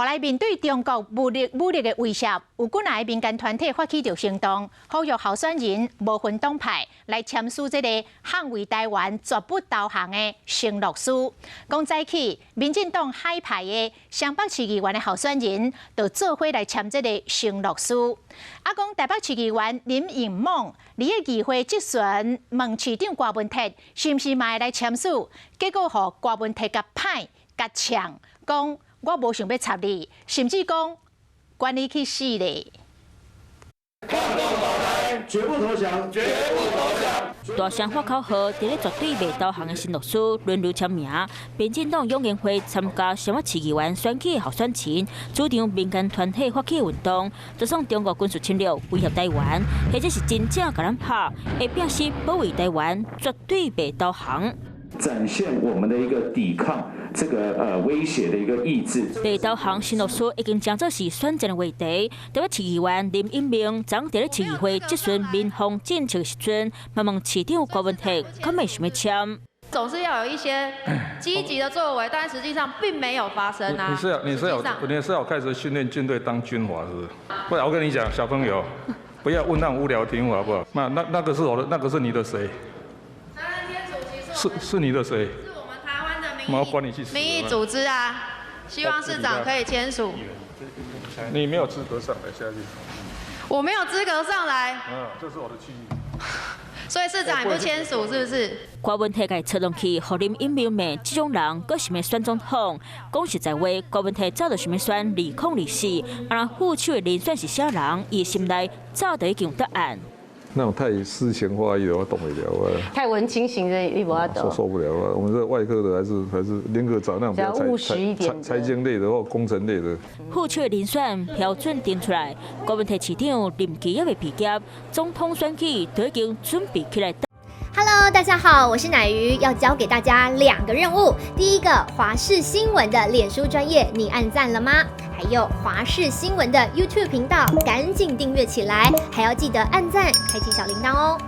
予來面對中國武力的威脅，有幾若个民間團體發起著行動，呼籲候選人無分黨派來簽署這個捍衛台灣絕不投降的承諾書。講早起，民進黨海派的雙北市議員的候選人就做伙來簽這個承諾書。啊，講台北市議員林穎孟，佇个議會質詢問市長郭文鐵是毋是嘛會來簽署，結果予郭文鐵共歹共嗆，講我無想欲插你，甚至講管你去死咧！絕不投降，絕不投降。大聲發口號，佇咧絕對袂投降的承諾書輪流簽名。民進黨湧現會參加雙北市議員選舉的候選人，主張民間團體發起運動，就算中國軍事侵略威脅台灣，或者是真正共咱拍，會拼死保衛台灣，絕對袂投降。展現我們的一個抵抗這個威脅的一個意志。袂投降承諾書已經成做是選戰的話題。台北市議員林穎孟昨佇咧市議會質詢民防政策的時陣，嘛問市長郭文鐵，敢會想欲簽？總是要有一些積極的作為，但實際上並沒有發生啊。你是要開始訓練軍隊當軍閥是不是？不然我跟你講，小朋友，不要問那種無聊題目好不好？那個是我的，那個是你的誰？是你的誰？是我們台灣的民意組織啊，希望市長可以簽署。你沒有資格上來下去。我沒有資格上來。嗯，這是我的區域。所以市長也不簽署，是不是？郭文鐵共戳落去，予林穎孟罵，這種人閣想欲選總統？講實在話，郭文鐵早就想欲選2024，啊，副手的人選是啥人？伊心內早就已經有答案。那種太詩情畫意的，我動不了啊。太文青型的，你無法度。受不了啊！我們這外科的，還是寧可找那種比較財經類的或工程類的。副手的人選標準定出來，郭文鐵市長任期猶未畢業，總統選舉都已經準備起來。 Hello，大家好，我是奶魚，要交給大家兩個任務。第一個，華視新聞的臉書專頁，你按讚了嗎？還有華視新聞的 YouTube 頻道，趕緊訂閱起來，還要記得按讚，開啟小鈴鐺哦。